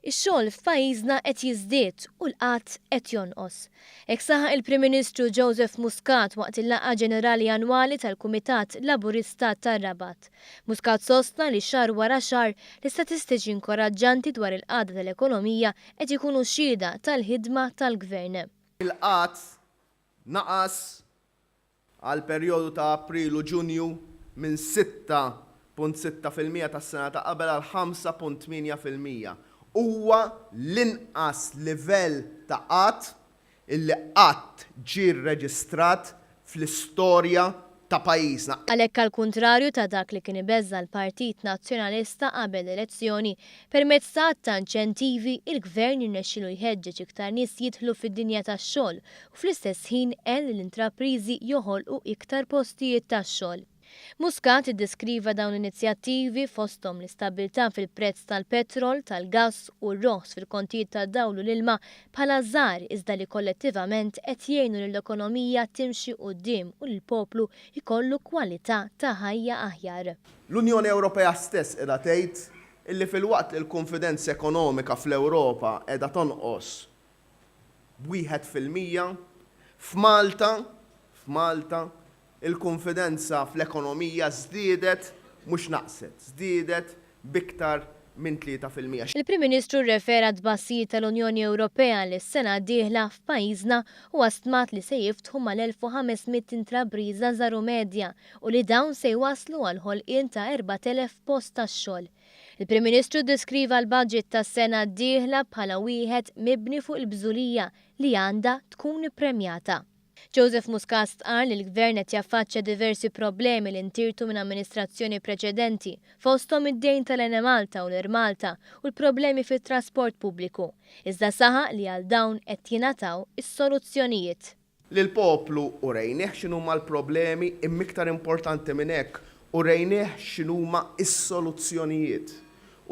Ix-xogħol f'pajjiżna qed jiżdied u l-qgħad qed jonqos. Hekk saħaq il-Prim Ministru Joseph Muscat waqt il-laqgħa ġenerali annwali tal-Kumitat Laburista tar-Rabat. Muscat sostna li xahar wara xahar, l-istatistiċi inkoraġġanti dwar il-qagħda tal-ekonomija qed ikunu xhieda tal-ħidma tal-Gvern. Il-qgħad naqas għall-perjodu ta' April u Ġunju minn 6.6% tas-sena ta' qabel għal 5.8%. Huwa l-inqas livell ta' qgħad illi qatt ġie rreġistrat fl-istorja ta' pajjiżna. Għalhekk għall-kuntrarju ta' dak li kien ibeżża' l-Partit Nazzjonalista qabel l-elezzjoni, permezz ta' għadd ta' inċentivi, il-Gvern irnexxielu jħeġġeġ iktar nies jidħlu fid-dinja tax-xogħol u fl-istess ħin għen lill-intrapriżi joħolqu iktar postijiet tax-xogħol. Muscat iddeskriva dawn l-inizjattivi, fosthom l-istabbiltà fil-prezz tal-petrol, tal-gass u r-roħs fil-kontijiet tad-dawl u l-ilma, bħala żgħar iżda li kollettivament qed jgħinu lill-ekonomija timxi quddiem u lill-poplu jkollu kwalità ta' ħajja aħjar. L-Unjoni Ewropea stess qiegħda tgħid illi filwaqt li l-kunfidenza ekonomika fl-Ewropa qiegħda tonqos b'1%, f'Malta, f'Malta, il-kunfidenza fl-ekonomija żdiedet mhux naqset, żdiedet b'iktar minn 3%. Il-Prim Ministru rrefera għat-tbassir tal-Unjoni Ewropea li s-sena d-dieħla f'pajjiżna huwa stmat li se jiftħu mal-1,500 intrapriża żgħar u medja u li dawn se jwasslu għall-ħolqien ta' 4,000 post tax-xogħol. Il-Prim Ministru ddeskriva l-budget tas-sena d-dieħla bħala wieħed mibni fuq il-bżulija li għandha tkun ippremjata. Joseph Muscat stqarr li l-Gvern qed jaffaċċja diversi problemi li ntirtu minn amministrazzjoni preċedenti, fosthom id-dejn tal-Enemalta u l-Air Malta u l-problemi fit-trasport pubbliku. Iżda saħaq li għal dawn qed jingħataw is-soluzzjonijiet. Lill-poplu urejnih x'inhuma l-problemi imma iktar importanti minn hekk urejnih x'inhuma s-soluzzjonijiet.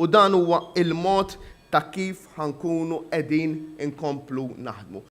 U dan huwa l-mod ta' kif ħa nkunu qegħdin inkomplu naħdmu.